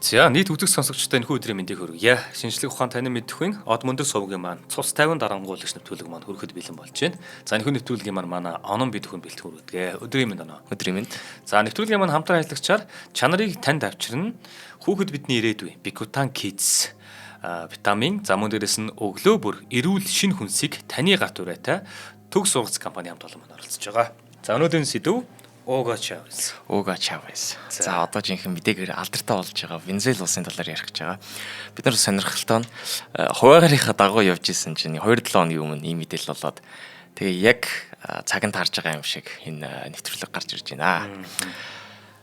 За, нийт үзэг сонсогчдод энэхүү өдрийн мэндийг хүргье. Шинжлэх ухаан танин мэдрэхүйн од мөндөр сувгийн маань цус 50 дарангуулагч нэвтрүүлэг маань хүрэхэд бэлэн болж байна. За, энэхүү нэвтрүүлгийн маань манай онон бидхэн бэлтгэн хүргэдэг. Өдрийн мэнд оноо. Өдрийн мэнд. За, нэвтрүүлгийн маань хамтран ажиллагчаар чанарыг танд авчирна. Хүүхэд бидний ирээдүй Bikutan Kids витамин, за мөн дээрээс нь өглөө бүр эрүүл шинэ хүнсийг таны гарт урайтай Төг сургац компани хамт олон маань оролцож байгаа. За, өнөөдрийн сэдэв Уго Чавес. Уго Чавес. За, одоо жинхэнэ мэдээгээр алдартай болж байгаа Венезуэл улсын талаар ярих гэж байгаа. Бид нар сонирхолтой нь хуваагарынхаа дагуу явж исэн чинь 2-7 хоногийн өмнө ийм мэдээлэл болоод тэгээ яг цаг нь таарж байгаа юм шиг энэ нэвтрүүлэг гарч ирж байна.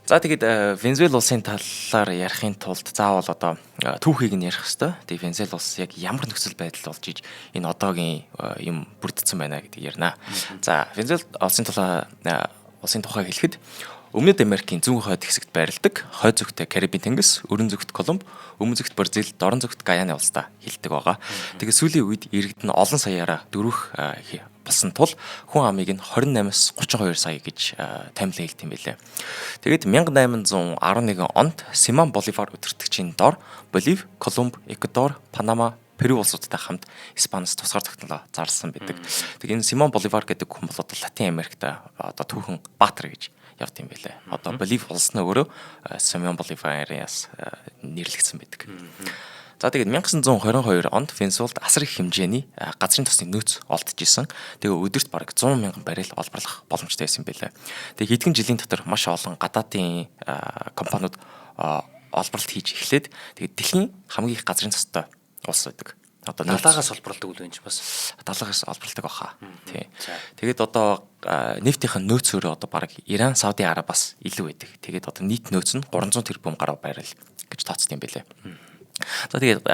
За, тэгээд Венезуэл улсын талаар ярихын тулд заавал одоо түүхийг нь ярих хэвээр. Тэгээд Венезуэл улс яг ямар нөхцөл байдал болж иж энэ одоогийн юм бүрдсэн байна гэдгийг ярина. За, Венезуэл улсын талаа улсын тухай хэлэхэд Өмнөд Америкийн зүүн хойд хэсэгт байрладаг, хойд зүгтээ Карибын тэнгис, өрөн зүгт Колумб, өмнө зүгт Бразил, дорн зүгт Гаяны улстай хилдэг байгаа. Тэгээ сүүлийн үед иргэд нь олон саяараа дөрвөх болсон тул хүн амыг нь 28-аас 32 сая гэж томилон хэлдэг юм билээ. Тэгээд 1811 онд Симон Боливар өдөртөгчийн дор Болив, Колумб, Эквадор, Панама, Перу улсуудтай хамт Испаниас тусгаар тогтнолоо зарласан байдаг. Тэгээ энэ Симон Боливар гэдэг хүн бол одоо Латин Америкт одоо түүхэн баатар гэж явд юм билээ. Одоо Болив улс нь өөрөө Симон Боливараас нэрлэгдсэн байдаг. За, тэгээд 1922 онд Венесуэлд асар их хэмжээний газрын тосны нөөц олдож исэн. Тэгээ өдөрт бараг 100 мянган баррел олборлох боломжтой байсан юм билээ. Тэгээ хэдхэн жилийн дотор маш олон гадаадын компаниуд олборлолт хийж эхлээд тэгээд дэлхийн хамгийн их газрын тостой улс байдаг. Одоо далаагаас олборлдог үл энэ ч бас далаагаас олборлдог баха. Тий. Тэгээд одоо нефтийн нөөц өөрөө одоо бараг Иран, Сауди Арабаас илүү байдаг. Тэгээд одоо нийт нөөц нь 300 тэрбум гаруй баррел гэж тооцдог юм билээ. За, тэгээд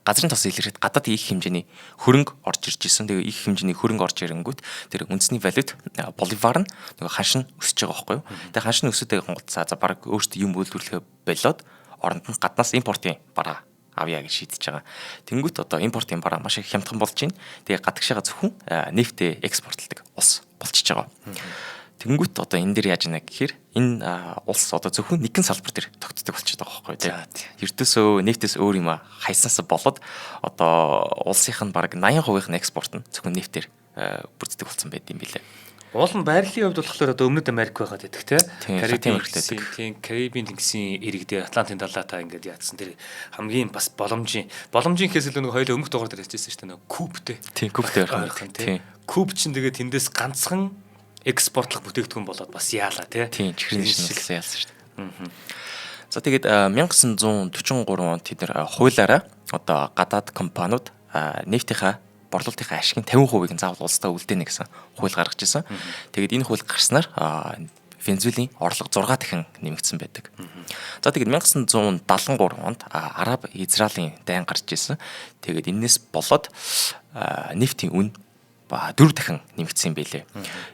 газрын тос илэрхэд гадаад их хэмжээний хөрөнгө орж ирж исэн. Тэгээ их хэмжээний хөрөнгө орж ирэнгүүт тэр үндэсний валют боливар нь нөгөө ханш нь өсөж байгаа байхгүй юу? Тэгээ ханш нь өсөд байгаа гол за бараг өөртөө юм үйлдвэрлэхээ болоод оронд нь гаднаас импортын бараа авъя гэж шийдэж байгаа. Тэнгүүт одоо импортын бараа маш их хямдхан болж байна. Тэгээ гадагшаага зөвхөн нефтээ экспортлдог улс болчихж байгаа. Тэнгүүт одоо энэ дэр яаж ийна гэхээр энэ улс одоо зөвхөн нэгэн салбар дээр тогтдог болчиход байгаа байхгүй тий. Ердөөсөө нефтээс өөр юм хайсанаас болоод одоо улсынх нь бараг 80% нь экспорт нь зөвхөн нефтээр бүрддэг болсон байд юм билээ. Уул нь байрлалын хувьд болохоор одоо Өмнөд Америк байгаад байдаг те. Карибын Америкт байдаг. Тийм, Карибын тэнгисийн эрэг дээр Атлантын далайтай ингээд яатсан тэр хамгийн бас боломжийн гэхээс илүү нэг хоёул өмнөх дугаар дээр ярьжсэн шүү дээ, нэг кубтэй. Тийм, кубтэй ойрхон тийм. Куб чинь тэгээд тэндээс ганцхан экспортлох бүтээгдэхүүн болоод бас яалаа те. Тийм, чихрийн шинжилгээ яалсан шүү дээ. За, тэгээд 1943 онд тэд нар хуулиараа одоо гадаад компаниуд нефтийнхаа борлуулалтынхаа ашигын 50%-ийг нь заавал улсдаа үлдээнэ гэсэн хууль гаргаж ирсэн. Тэгээд энэ хууль гарснаар Венезуэлийн орлого 6 дахин нэмэгдсэн байдаг. За, тэгээд 1973 онд Араб Израилийн дайн гарч ирсэн. Тэгээд энэс болоод нефтийн үн 4 дахин нэмэгдсэн юм билээ.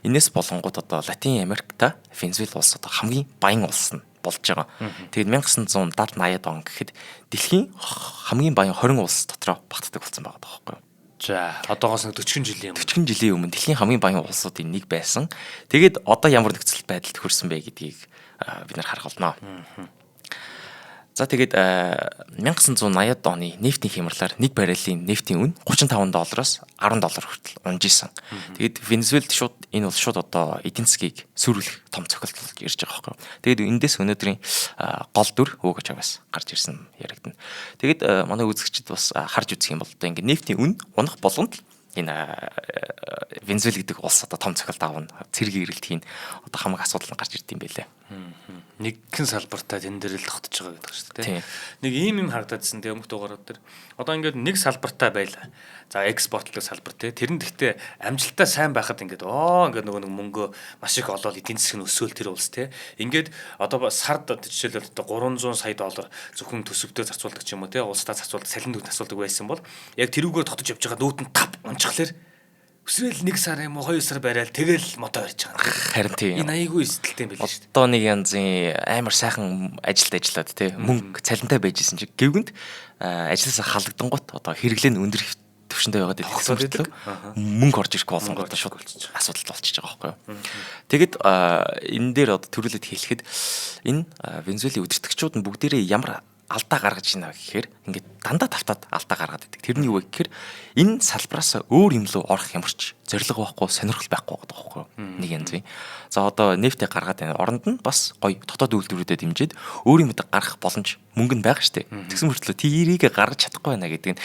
Энэс болонгууд одоо Латин Америкта Венезуэл улс одоо хамгийн баян улс нь болж байгаа. Тэгээд 1970 80-ад он гэхэд дэлхийн хамгийн баян 20 улс дотроо багтдаг болсон байгаа байхгүй юу? За, одоогоос нэг 40 жилийн өмнө. 40 жилийн өмнө дэлхийн хамгийн баян улсуудын нэг байсан. Тэгээд одоо ямар нөхцөл байдалд хүрсэн бэ гэдгийг бид нар харах болно. За, тэгээд 1980-ад оны нефтийн хямралаар нэг баррелийн нефтийн үн 35 доллароос 10 доллар хүртэл унж исэн. Тэгээд Венезуэлд шууд энэ бол шууд одоо эдийн засгийг сүрүүлэх том цохилт болж ирж байгаа байхгүй юу. Тэгээд эндээс өнөөдрийн гол дүр Уго Чавес гарч ирсэн яригдана. Тэгээд манай үзэгчид бас харж үзэх юм бол одоо ингээд нефтийн үн унах болгонд л энэ Венезуэл гэдэг улс одоо том цохилт авна, цэрэг эрэлт хийн, одоо хамаг асуудал нь гарч ирд юм байлээ. Нэгэн салбартаа тэн дээр л тогтож байгаа гэдэг шүү дээ. Нэг ийм юм харагдаадсэн те өмнөх дугаарууд дээр. Одоо ингээд нэг салбартаа байла. За, экспортлог салбар те. Тэр нь гэхдээ амжилттай сайн байхад ингээд ингээд нөгөө нэг мөнгө маш их олоод эдийн засаг нь өсөөл тэр улс те. Ингээд одоо сард жишээлбэл одоо 300 сая доллар зөвхөн төсөвдөө зарцуулдаг ч юм уу те. Улсдаа зарцуулдаг, салин дүүд зарцуулдаг байсан бол яг тэрүүгээр тогтож явж байгаа нүүд нь тап унчихлаар өсрөөл 1 сар юм уу 2 сар барайл тэгэл модоо барьж байгаа. Харин тийм. Энэ аягүй эсдэлтэй юм байл шүү дээ. Одоо нэг янзын амар сайхан ажилд ажиллаад те мөнгө цалинтай байж исэн чи гэвгэнд ажилласаа халагдангууд одоо хэрэглээ нь өндөр төвшөндөө байгаад идэх мөртлөө мөнгө орж ирэхгүй болонгууд шууд асуудал болчихж байгаа байхгүй юу. Тэгэд энэ дээр одоо төрүүлээд хэлэхэд энэ Венезуэлийн удирдагчууд нь бүгдээрээ ямар алдаа гаргаж байна гэхээр ингээд дандаа тавтаад алдаа гаргаад байдаг. Тэрний юу вэ гэхээр энэ салбараас өөр юм руу орох ямар ч зорилго байхгүй, сонирхол байхгүй байгаа байхгүй юу? Нэг янзын. За одоо нефтээ гаргаад байна. Оронд нь бас гоё дотоод үйлдвэрүүдэд дэмжиж өөр юм гаргах боломж мөнгө нь байгаа шүү дээ. Тэгсэн мөртлөө тэрийг гаргаж чадахгүй байна гэдэг нь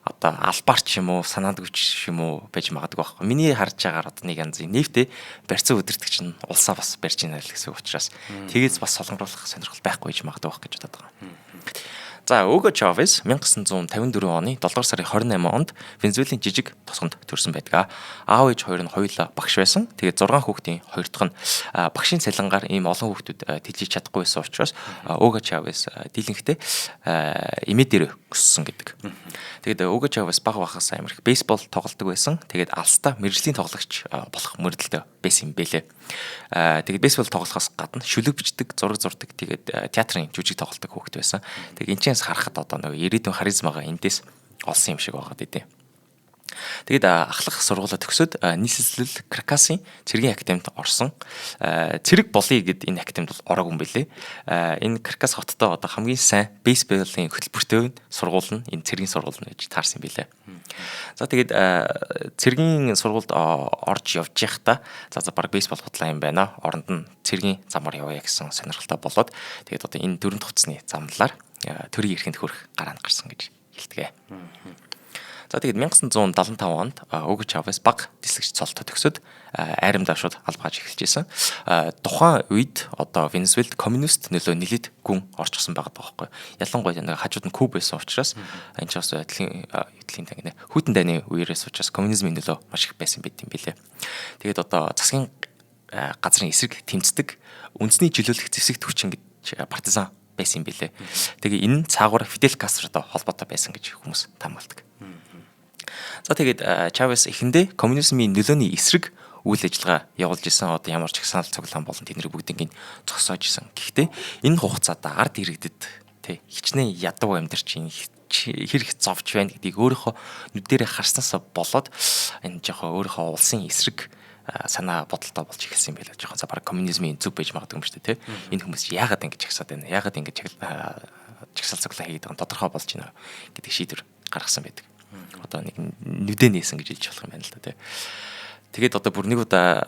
одоо албаар ч юм уу, санаандгүй ч юм уу байж магадгүй байхгүй. Миний харж байгаагаар одоо нэг янзын нефтээ барьцаа өдөртөг чинь улсаа бас барьж байна л гэсэн үг учраас тэгээс бас солонгоруулах сонирхол байхгүй гэж магадгүй байх гэж бодод байгаа. За Уго Чавес 1954 оны 7 дугаар сарын 28 онд Венезуелийн жижиг тосгонд төрсэн байдаг. Аав ээж хоёр нь хоёулаа багш байсан. Тэгээд 6 хүүхдийн хоёр дахь нь багшийн цалингаар ийм олон хүүхдүүд тэлжиж чадахгүй байсан учраас Уго Чавес дийлэнхдээ эмээ дээр өссөн гэдэг. Тэгээд Уго Чавес бага багаас амар их бейсбол тоглодог байсан. Тэгээд алстаа мэргэжлийн тоглогч болох мөрөдөлтэй байсан юм бэлээ. Тэгээд бейсбол тоглохоос гадна шүлэг бичдэг, зураг зурдаг, тэгээд театрын жүжиг тоглодог хүүхэд байсан. Тэгээд энэ чэнэс харахад одоо нэг ирээдүйн харизмагаа эндээс олсон юм шиг байгаа дээ. Тэгээд ахлах сургуулаа төгсөөд нийслэл Каракасын цэргийн академид орсон. Цэрэг болъё гэд энэ академид бол ороогүй юм бэлээ. Энэ Каракас хоттой одоо хамгийн сайн бейсболын хөтөлбөртэй сургууль нь энэ цэргийн сургууль нь гэж таарсан юм бэлээ. За тэгээд цэргийн сургуульд орж явж байхдаа за баг бейсбол хутлаа юм байна. Оронд нь цэргийн замаар явъя гэсэн сонирхолтой болоод тэгээд одоо энэ дөрөв хувцсны замлаар төрийн эрхэнд хүрэх гараанд гарсан гэж хэлдэг. За тэгээд 1975 онд Уго Чавес баг дислэгч цолтой төгсөөд айрамдаа шууд албааж эхэлж байсан. Тухайн үед одоо Венесуэлд коммунист нөлөө нэлээд гүн орчихсон байгаа байхгүй. Ялангуяа нэг хажууд нь Куб байсан учраас энэ ч бас эдлийн тань гинэ. Хүйтэн дайны үеэрээс учраас коммунизмын нөлөө маш их байсан байт юм билээ. Тэгээд одоо засгийн газрын эсрэг тэмцдэг үндэсний чөлөөлөх зэвсэг хүчин гэж партизан байсан юм билээ. Тэгээ энэ нь цаагуур Фидель Кастротой холбоотой байсан гэж хүмүүс таамагладаг. За тэгээд Чавес эхэндээ коммунизмын нөлөөний эсрэг үйл ажиллагаа явуулж исэн. Одоо ямар ч их санал цуглаан болон тэднийг бүгднийг зогсоож исэн. Гэхдээ энэ хугацаанд ард иргэдэд тэ хичнээн ядуу амьдарч хэр их зовж байна гэдгийг өөрийнхөө нүдэрээ харснаасаа болоод энэ жоохон өөрийнхөө улсын эсрэг санаа бодолтой болж эхэлсэн юм байна. Жоохон за баг коммунизмын зүг байж магадгүй юм шүү дээ, тэ. Энэ хүмүүс яагаад ингэж жагсаад байна? Яагаад ингэж жагсаал цуглаан хийгээд байгаа тодорхой болж байна гэдэг шийдвэр гаргасан байдаг. Одоо нэг нүдэ нээсэн гэж хэлж болох юм байна л да, тэ. Тэгээд одоо бүр нэг удаа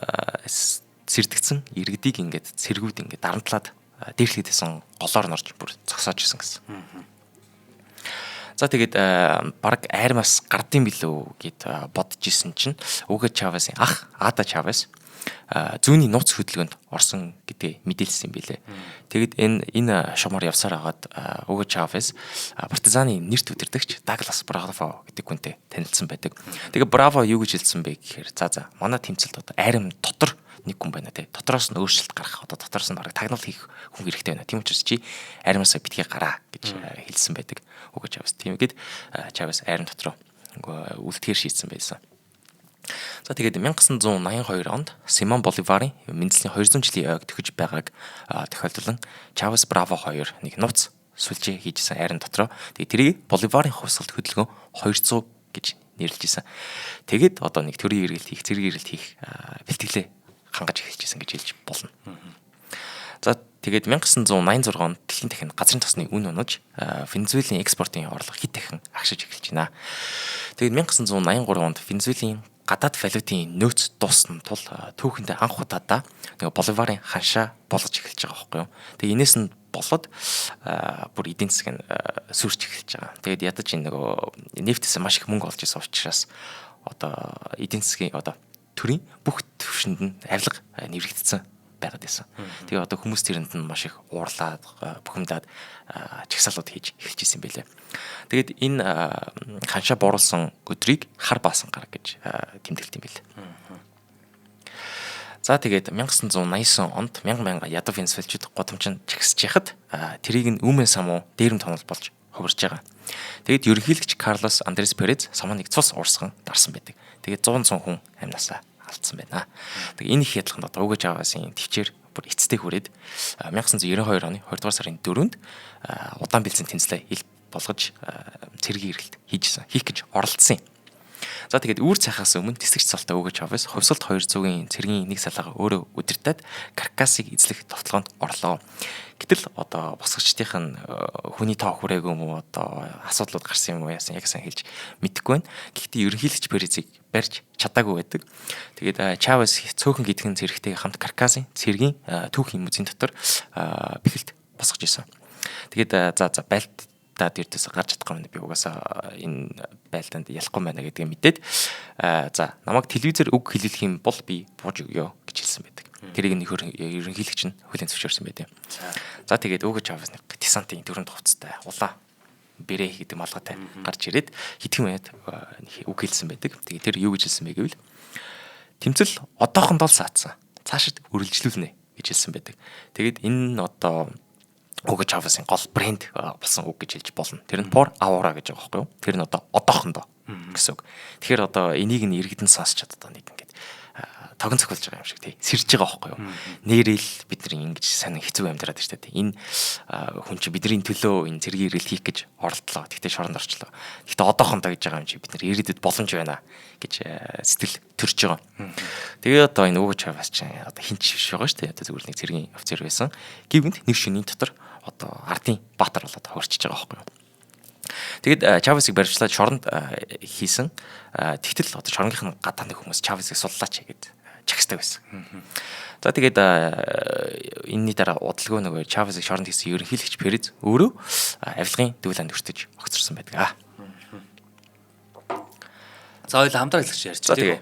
сэрдэгцэн иргэдийг ингээд цэргүүд ингээд дарамтлаад дээрлэхэд байсан голоор норж бүр зогсоож исэн гэсэн. За тэгээд баг айрмаас гардын билүү гэд бодож исэн чинь Уго Чавесын ах Ада Чавес зүүнний нууц хөдөлгөөнд орсон гэдгээ мэдээлсэн юм билээ. Тэгэд энэ шумаар явсаар хагаад Уго Чавес партизаны нэрт удирдагч Даглас Браво гэдэг хүнтэй танилцсан байдаг. Тэгээ Браво юу гэж хэлсэн бэ гэхээр за манай тэмцэлд одоо айрам дотор нэг хүн байна те. Дотроос нь өөрчлөлт гаргах одоо дотроос нь бараг тагнал хийх хүн хэрэгтэй байна. Тийм учраас чи айрмаасаа битгий гараа гэж хэлсэн байдаг. Уго Чавес. Тийм гээд Чавес айрам дотроо үлдэхээр шийдсэн байсан. За тэгээд 1982 онд Симон Боливарын мэндэлсний 200 жилийн ойг төхөж байгааг тохиолдолн Чавес Браво хоёр нэг нууц сүлжээ хийжсэн айран дотроо. Тэгээд тэрийг Боливарын хувьсгалт хөдөлгөөн 200 гэж нэрлэж исэн. Тэгээд одоо нэг төрийн эргэлт хийх, цэргийн эргэлт хийх бэлтгэлээ хангаж эхэлж исэн гэж хэлж болно. За тэгээд 1986 онд дэлхийн дахин газрын тосны үн унаж Венезуелийн экспортын орлого хэд дахин агшиж эхэлж байна. Тэгээд 1983 онд Венезуелийн гадаад валютын нөөц дууссан тул түүхэндээ анх удаадаа нэг боливарын ханшаа болгож эхэлж байгаа байхгүй юу. Тэгээ энэс нь болоод бүр эдийн засаг нь сүрч эхэлж байгаа. Тэгээд ядаж энэ нөгөө нефтээс маш их мөнгө олж исэн учраас одоо эдийн засгийн одоо төрийн бүх төвшөнд нь авилга нэврэгдсэн байгаад байсан. Тэгээ одоо хүмүүс тэрэнд нь маш их уурлаад, бухимдаад чагсаалууд хийж эхэлж исэн байлээ. Тэгээд энэ ханшаа бууруулсан өдрийг хар баасан гар гэж тэмдэглэт юм билээ. За тэгээд 1989 онд мянга мянга ядуу венесуэлчүүд гудамжинд чагсаж яхад тэрийг нь өмнө самуу дээрэм тонол болж хувирж байгаа. Тэгээд ерөнхийлөгч Карлос Андрес Перез самааныг цус уурсган дарсан байдаг. Тэгээд 100 хүн амнасаа алдсан байна. Тэгээ энэ их ядлаганд одоо Уго Чавесын төвчээр бүр эцтэй хүрээд 1992 оны 20 дугаар сарын 4-нд удаан бэлдсэн тэмцлээ ил болгож цэргийн эргэлт хийжсэн. Хийх гэж оролдсон юм. За тэгээд үүр цайхаас өмнө тэсгэж цолтой Уго Чавес хувьсгалт 200-ийн цэргийн нэг салаага өөрөө удирдаад Каракасыг эзлэх товтлогоонд орлоо. Гэтэл одоо босгочдынх нь хүний тоо хүрээгүй юм уу, одоо асуудлууд гарсан юм уу, яасан яг сайн хэлж мэдэхгүй байна. Гэхдээ ерөнхийлөгч Перезийг барьж чадаагүй байдаг. Тэгээд Чавес цөөхөн гэдгэн цэрэгтэй хамт Каркасын цэргийн түүхийн музейн дотор бэхэлт босгож исэн. Тэгээд за байлдаад ердөөсөө гарч чадахгүй юм, би угаасаа энэ байлдаанд ялахгүй байна гэдгийг мэдээд, за намайг телевизээр үг хэлүүлэх юм бол би бууж өгье гэж хэлсэн байдаг. Тэрийг нь ерөнхийлөгч нь хүлээн зөвшөөрсөн байдаг. За тэгээд Уго Чавес нэг десантын дөрөв хувцастай улаан бэрэ гэдэг малгайтай гарч ирээд хэдхэн минут үг хэлсэн байдаг. Тэгээд тэр юу гэж хэлсэн бэ гэвэл тэмцэл одоохондоо л саатсан. Цаашид үргэлжлүүлнэ гэж хэлсэн байдаг. Тэгээд энэ нь одоо Уго Чавесын гол брэнд болсон үг гэж хэлж болно. Тэр нь por ahora гэж байгаа байхгүй юу? Тэр нь одоо одоохондоо гэсэн үг. Тэгэхээр одоо энийг нь иргэдэн сонсчод одоо нэг ингээд тогон цохиулж байгаа юм шиг тий сэрж байгаа байхгүй юу? Нэрэл бид нар ингэж сайн хэцүү амьдраад байна шүү дээ. Энэ хүн чи бидний төлөө энэ цэргийн эргэлт хийх гэж оролдлоо. Тэгтээ шоронд орчлоо. Тэгтээ одоохондоо гэж байгаа юм чи бид нар ирээдүйд боломж байна гэж сэтгэл төрж байгаа. Тэгээ одоо энэ Уго Чавес чинь одоо хин ч биш байгаа шүү дээ. Одоо зүгээр нэг цэргийн офицер байсан. Гівгэнд нэг шөнийн дотор одоо ардын баатар болоод хуурчиж байгаа байхгүй юу? Тэгээд Чавесыг баривчлаад шоронд хийсэн. Тэгтэл одоо шоронгийнх нь гадаа нэг хүмүүс Чавесыг суллаач гэд чагсдаг байсан. За тэгээд энэний дараа удалгүй нөгөө Чавесыг шоронд хийсэн ерөнхийлөгч Перез өөрөө авилгын дүүлэнд өртөж огцорсон байдаг. За хоёул хамтран ажиллагч ярьж тийм.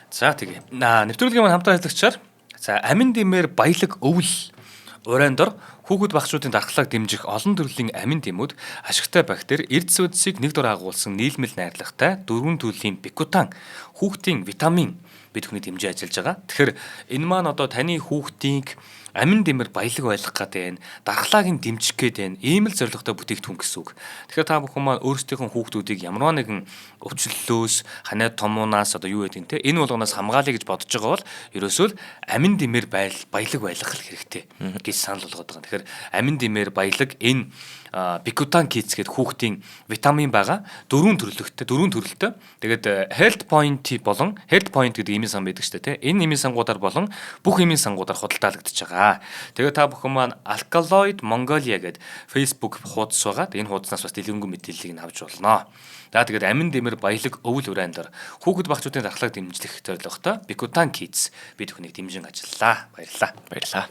За тэгээ. Нэвтрүүлгийн маань хамтран ажиллагчаар за амин дэмээр баялаг өвөл урайндор хүүхэд багчуудын дархлааг дэмжих олон төрлийн амин дэмүүд ашигтай бактери эрдэс үдсийг нэг дор агуулсан нийлмэл найрлагатай дөрвөн төрлийн бикутан хүүхдийн витамин бид бүхний дэмжиж ажиллаж байгаа. Тэгэхээр энэ маань одоо таны хүүхдийг амин дэмэр баялаг байлгах гэдэг энэ дархлааг нь дэмжих гээд байна. Ийм л зорилготой бүтээгдэхүүн гэсэн үг. Тэгэхээр та бүхэн маань өөрсдийнхөө хүүхдүүдийг ямар нэгэн өвчлөлөөс, ханиад томуунаас одоо юу гэдэг нь те энэ болгоноос хамгаалъя гэж бодож байгаа бол ерөөсөө л амин дэмэр баялаг байлгах хэрэгтэй гэж санал болгоод байгаа. Тэгэхээр амин дэмэр баялаг энэ Бикутан Kids гэдэг хүүхдийн витамин байгаа. Дөрвөн төрөлтэй. Тэгээд Health Point болон Health Point гэдэг эмийн сан байдаг шүү дээ, тэ. Энэ эмийн сангуудаар болон бүх эмийн сангуудаар худалдаалагдаж байгаа. Тэгээд та бүхэн маань Alkaloid Mongolia гэдэг Facebook хуудас байгаа. Энэ хуудаснаас бас дэлгэрэнгүй мэдээллийг нь авч болно. За тэгээд амин дэмэр баялаг өвөл урайндор хүүхэд багчуудын дархлааг дэмжлэх зорилготой Бикутан Kids бид бүхнийг дэмжин ажиллалаа. Баярлалаа. Баярлалаа.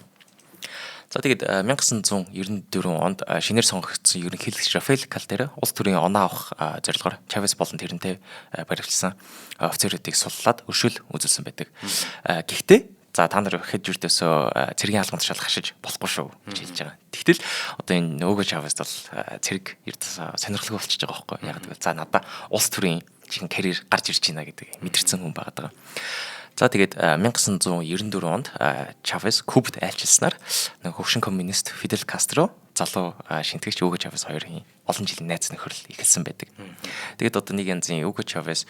За тэгээд 1994 онд шинээр сонгогдсон ерөнхийлөгч Рафаэль Кальдера улс төрийн оноо авах зорилгоор Чавес болон тэрнтэй баривчилсан офицеруудыг суллаад өршөөл үзүүлсэн байдаг. Гэхдээ за та нар хэд жирдөөсөө цэргийн албан тушаал хашиж болохгүй шүү гэж хэлж байгаа. Тэгтэл одоо энэ Уго Чавест бол цэрэг ердөөсөө сонирхолтой болчихж байгаа байхгүй. Яг гэвэл за надаа улс төрийн чихэн карьер гарч ирж байна гэдэг мэдэрсэн хүн байгаа даа. За тэгээд 1994 онд Чавес Кубад айлчилснаар нэг хөвшин коммунист Фидель Кастро, залуу шинтгэгч Уго Чавес хоёрын олон жилийн найз нөхөрл эхэлсэн байдаг. Тэгээд одоо нэг янзын Уго Чавес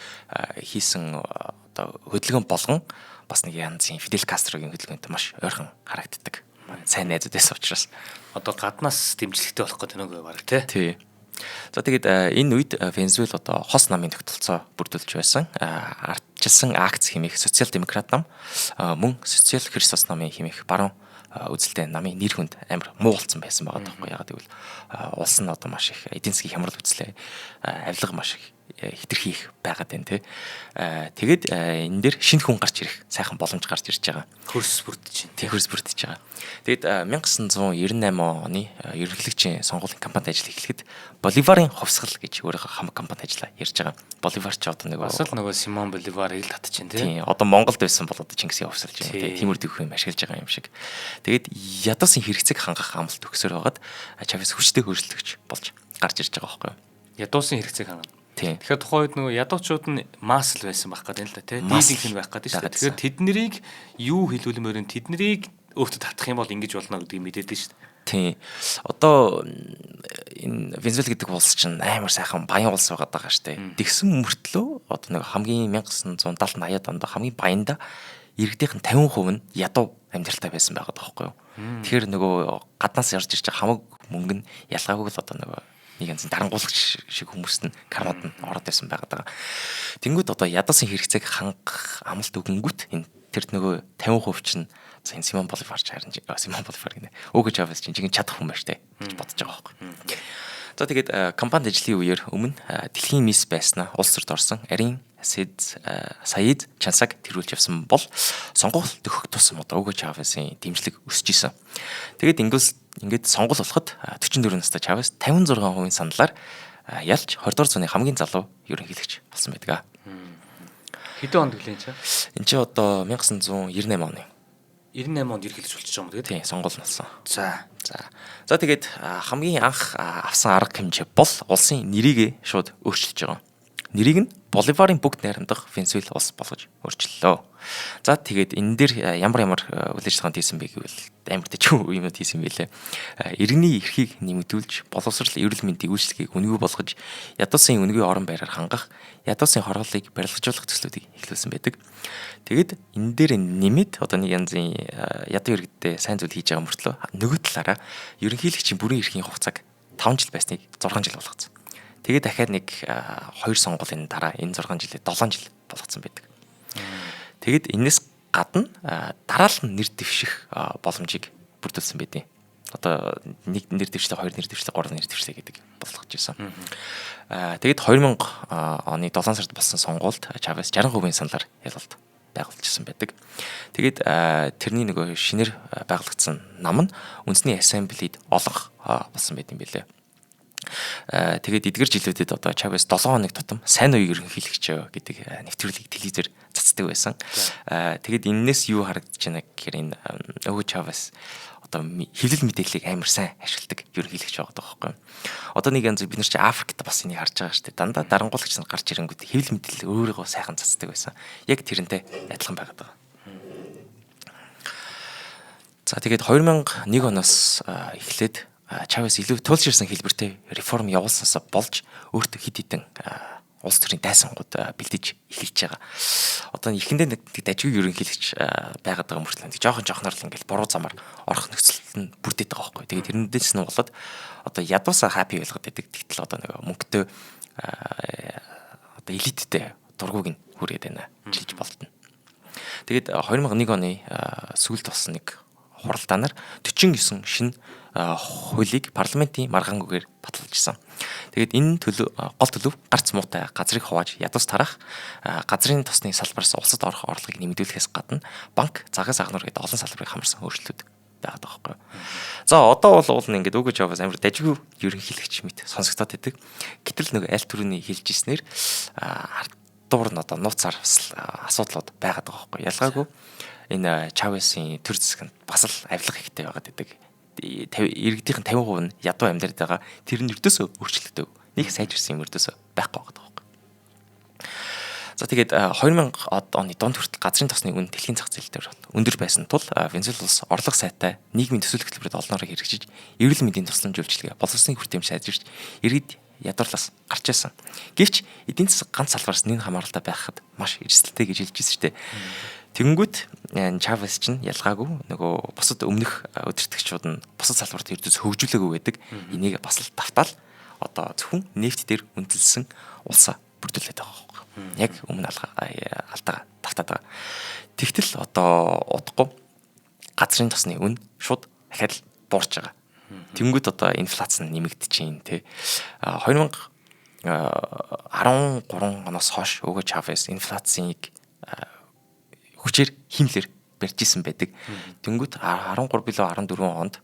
хийсэн одоо хөдөлгөөн болгон бас нэг янзын Фидель Кастрогийн хөдөлгөөнтэй маш ойрхон харагддаг. Сайн найзууд байсан учраас одоо гаднаас дэмжлэгтэй болох гэдэг нэг баг тий. Тий. За тэгээд энэ үед Венесуэл одоо хос намын тогтолцоо бүрдүүлж байсан. Ардчилсан акц хэмээх социал демократ нам, мөн социал христос намын хэмээх баруун үзэлтэй намын нэр хүнд амар муу болсон байсан байгаа байхгүй. Яг гэвэл улс нь одоо маш их эдийн засгийн хямрал үзлээ. Авилга маш их хэтэрхий их байгаад байна те. Тэгээд энэ дээр шинэ хүн гарч ирэх сайхан боломж гарч ирж байгаа. Хөрс бүрдэж байна. Тэг хөрс бүрдэж байгаа. Тэгээд 1998 оны ерөнхийлөгчийн сонгуулийн кампанид ажил эхлэхэд Боливарын хувьсгал гэж өөрийнхөө хамаг кампанид ажиллаа ярьж байгаа. Боливар ч одоо нөгөө бас л нөгөө Симон Боливарыг л татчих тийм. Одоо Монголд байсан бол одоо Чингисийн хувьсгалж байна тийм. Тиймэрхүү юм ашиглаж байгаа юм шиг. Тэгээд ядуусын хэрэгцээг хангах амлалт өгсөр байгаад Чавес хүчтэй хөршлөгч болж гарч ирж байгаа байхгүй юу? Ядуусын хэрэгцээг хангана. Тийм. Тэгэхээр тухайн үед нөгөө ядуучууд нь масл байсан байх гэдэг юм л да тий. Дийлэнх нь байх гэдэг шүү дээ. Тэгэхээр тэднэрийг юу хэлүүлмээр нь тэднэрийг өөртөө татах юм бол ингэж болно гэдгийг мэдээд шүү дээ. Тийм. Одоо энэ Венесуэл гэдэг улс чинь амар сайхан баян улс байгаа даа шүү дээ. Тэгсэн мөртлөө одоо нэг хамгийн 1970 80-ад онд хамгийн баянда иргэдийнх нь 50% нь ядуу амьдралтай байсан байгаа байхгүй юу. Тэгэхээр нөгөө гаднаас ярьж ирж байгаа хамаг мөнгө нь ялгаагүй л одоо нөгөө нэг янзын дарангуулагч шиг хүмүүст нь кармад нь ороод байсан байгаа даа. Тэнгүүд одоо ядуусын хэрэгцээг хангах амлалт өгөнгүүт энэ Тэр нөгөө 50% чинь за энэ Симон Боливар ч харин Симон Боливар гинэ. Уго Чавес чинь жинхэнэ чадах хүн байна штэ гэж бодож байгаа байхгүй. За тэгээд компанид ажлын үеэр өмнө дэлхийн мисс байснаа улс төрд орсон Арин Саид Чансаг тэргүүлж явсан бол сонгуул төхөх тусам одоо Уго Чавесийн дэмжлэг өсөж исэн. Тэгээд ингээд сонгуул болоход 44 настай Чавес 56% саналаар ялж 20 дугаар зууны хамгийн залуу ерөнхийлөгч болсон байдаг. Хэдэн онд гэлээ энэ чинь? Энэ чинь одоо 1998 оны. 98 онд ерөнхийлөгч болчихж байгаа юм тэгээд? Тийм, сонгуул нь болсон. За. За тэгээд хамгийн анх авсан арга хэмжээ бол улсын нэрийг шууд өөрчилж байгаа. Нэрийг нь Боливарын бүгд найрамдах Венесуэл улс болгож өөрчлөлөө. За тэгээд энэ дээр ямар үйл ажиллагаанд хийсэн бэ гэвэл амар тэжгүй юмуд хийсэн байлээ. Иргэний эрхийг нэмэгдүүлж, боловсрол эрүүл мэндийн үйлчилгээг үнэгүй болгож, ядуусын үнэгүй орон байраар хангах, ядуусын хорооллыг барилгажуулах төслүүдийг эхлүүлсэн байдаг. Тэгээд энэ дээр нэмээд одоо нэг янзын ядуу иргэдтэй сайн зүйл хийж байгаа мөртлөө нөгөө талаараа ерөнхийлөгчийн бүрийн эрхийн хугацааг 5 жил байсныг 6 жил болгоцсон. Тэгээд дахиад нэг 2 сонгуулийн дараа энэ 6 жилээ 7 жил болгоцсон байдаг. Тэгээд энэс гадна дараалал нэр дэвших боломжийг бүрдүүлсэн байдیں۔ Одоо нэг нэр дэвшлээ, хоёр нэр дэвшлээ, гурван нэр дэвшлээ гэдэг болгож ирсэн. Тэгээд 2000 оны 7 сард болсон сонгуульд Чавес 60% саналаар ялалт байгуулжсэн байдаг. Тэгээд тэрний нөгөө шинээр байгуулагдсан нам нь үндэсний ассамблеид олонх болсон байт юм билээ. Тэгээд эдгэр жилүүдэд одоо Чавес 7 хоног тутам сайн уу ерөнхийлөгч гэдэг нэвтрүүлгийг телевизээр цацдаг байсан. Тэгээд эннээс юу харагдаж байна гэхээр энэ Уго Чавес одоо хэвлэл мэдээллийг амар сайн ашигладаг ерөнхийлөгч байгаа байхгүй юу. Одоо нэг янз бид нар чи Африкт бас энийг харж байгаа шүү дээ. Дандаа дарангуулагч нар гарч ирэнгүүт хэвлэл мэдээлэл өөрийгөө сайхан цацдаг байсан. Яг тэрнтэй адилхан байгаад байгаа. За тэгээд 2001 оноос эхлээд Чавес илүү туулширсан хэлбэртэй реформ явуулсанаас болж өөртөө хэд хэдэн улс төрийн дайсангууд бэлдэж эхэлж байгаа. Одоо эхэндээ нэг дажгүй ерөнхийлөгч байгаад байгаа мөртлөө нэг жоохон жоохноор л ингээл буруу замаар орох нөхцөл нь бүрдээд байгаа байхгүй. Тэгээд тэрнээс нь болоод одоо ядуусаа хаппи болгоод байдаг. Тэгтэл одоо нэг мөнгөтэй одоо элиттэй дургуг нь хүрээд байна жилж болтно. Тэгээд 2001 оны сүүлд болсон нэг хуралдаанаар 49 шинэ хуулийг парламентын маргаангүйгээр баталжсэн. Тэгээд энэ төлөв гол төлөв гарц муутай газрыг хувааж ядуус тарах, газрын тосны салбараас улсад орох орлогыг нэмэгдүүлэхээс гадна банк, загас агнуур гэдэг олон салбарыг хамарсан өөрчлөлтүүд байгаад байгаа байхгүй юу. За одоо бол уул нь ингээд Уго Чавес амар дажгүй ерөнхийлөгч мэт сонсогдоод байдаг. Гэтэл нөгөө аль түрүүний хэлж ирснээр ардуур нь одоо нууцаар бас асуудлууд байгаад байгаа байхгүй юу. Ялгаагүй энэ Чавесийн төр зэсэг нь бас л авилга ихтэй байгаад байдаг. Иргэдийнхэн 50% нь ядуу амьдраад байгаа. Тэр нь ердөөсөө өөрчлөгдөв. Нэг сайжирсан юм ердөөсөө байхгүй байгаа байхгүй. За тэгээд 2000 оны дунд хүртэл газрын тосны үн дэлхийн зах зээл дээр өндөр байсан тул Венесуэл улс орлого сайтай нийгмийн төсөөлөх хөтөлбөрөд олноороо хэрэгжиж, эрүүл мэндийн тусламж үйлчилгээ, боловсролын хүртээмж сайжирч, иргэд ядуурлаас гарч байсан. Гэвч эдийн засаг ганц салбараас нэн хамааралтай байхад маш эрсдэлтэй гэж хэлж байсан шүү дээ. Тэнгүүт Чавес чинь ялгаагүй нөгөө бусад өмнөх удирдагчуд нь бусад салбарт ердөөс хөгжүүлээгүй байдаг. Энийг бас л давтаал одоо зөвхөн нефт дээр үндэслэн улсаа бүрдүүлээд байгаа байхгүй. Яг өмнө алдаа давтаад байгаа. Тэгтэл одоо удахгүй газрын тосны үн шууд дахиад л буурч байгаа. Тэнгүүт одоо инфляц нь нэмэгдэж чинь те. 2013 оноос хойш Уго Чавес инфляцийг хүчээр хиймлэр барьж исэн байдаг. Тэнгүүт 13 билүү 14 онд